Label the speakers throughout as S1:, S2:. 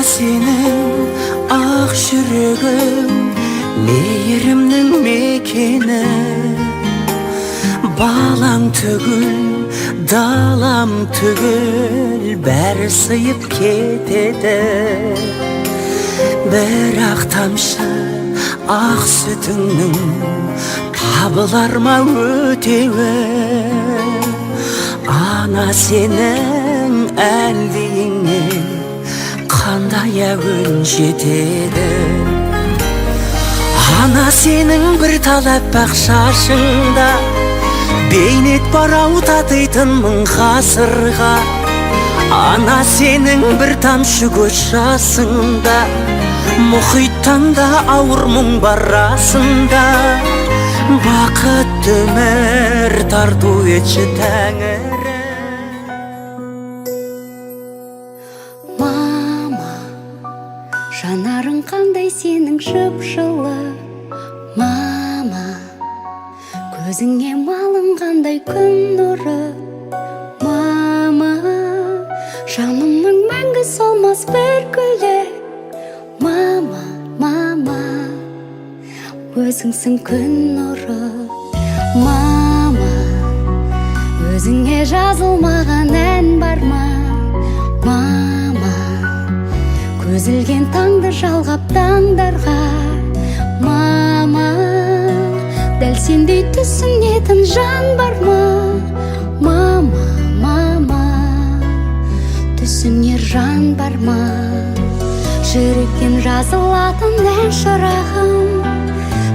S1: Ана сенің ақ жүрегің, мейірімнің мекені. Балаң түгіл, далам түгіл, бәрі сыйып кетеді. Бірақ тамшы ақ сүтіңнің табылар ма өтеуі? Ана сенің әлдиіңе қандай әуен жетеді? Ана сенің бір тал аппақ шашыңда бейнет бар ау татитын мың ғасырға. Ана сенің бір тамшы көз жасыңда мұхиттан да ауыр мұң бар расында. Бақытты өмір тарту етші тәңірім.
S2: Мама, жанарың қандай сенің жып-жылы. Мама, көзіңе малынғандай күн нұры. Мама, жанымның мәңгі солмас бір гүлі. Мама, мама, өзіңсің күн нұры. Мама, өзіңе жазылмаған ән бар ма? Мама, көз ілген таңды жалғап таңдарға. Мама, дәл сендей түсінетін жан бар ма? Мама, мама, түсінер жан бар ма? Жүректен жазылатын ән шырағым,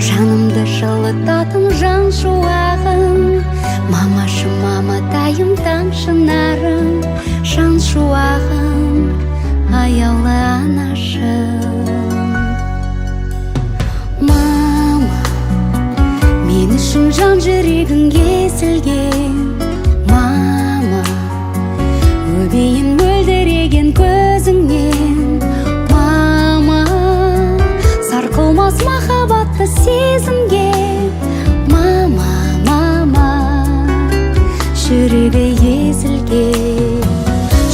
S2: жанымды жылытатын жан шуағым. Мамашы, маматайым, таң шынарым, жан шуағым, аяулы анашым. Мама, мен үшін жан жүрегің езілген. Мама, өбейін мөлдіреген көзіңнен. Мама, сарқылмас махаббатты сезімге. Мама, мама, жүрегі езілген.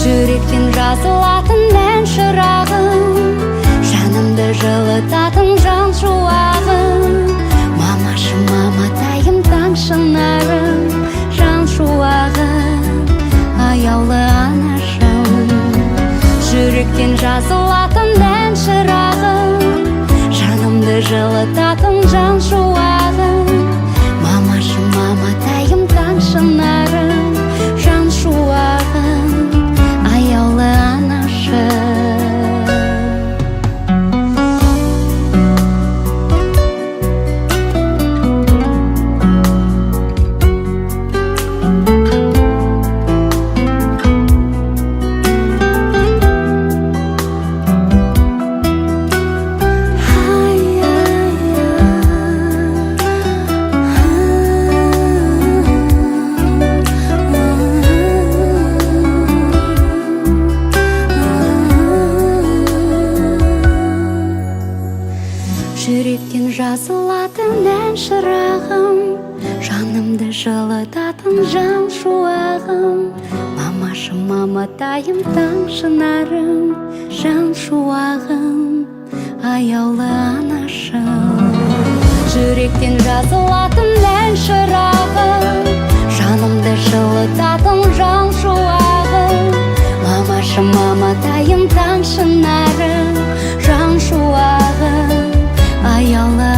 S2: Жүректен жазылатын ән шырағым, жанымды жылытатын жан шуағым. Мамашы, маматайым, таң шынарым, жан шуағым, аяулы анашым. Жүректен жазылатын ән шырағым, жанымды жылытатын жан шуағым. Мамашы, маматайым, таң шынарым, жан шуағым, аяулы анашым. Жүректен жазылатын ән шырағым, жанымды жылытатын жан шуағым. Мамашы, маматайым, таң шынарым, жан шуағым, аяулы анашым. Жүректен жазылатын ән шырағым, жанымды жылытатын жан шуағым. Мамашы, маматайым, таң шынарым, жан шуағым, аяулы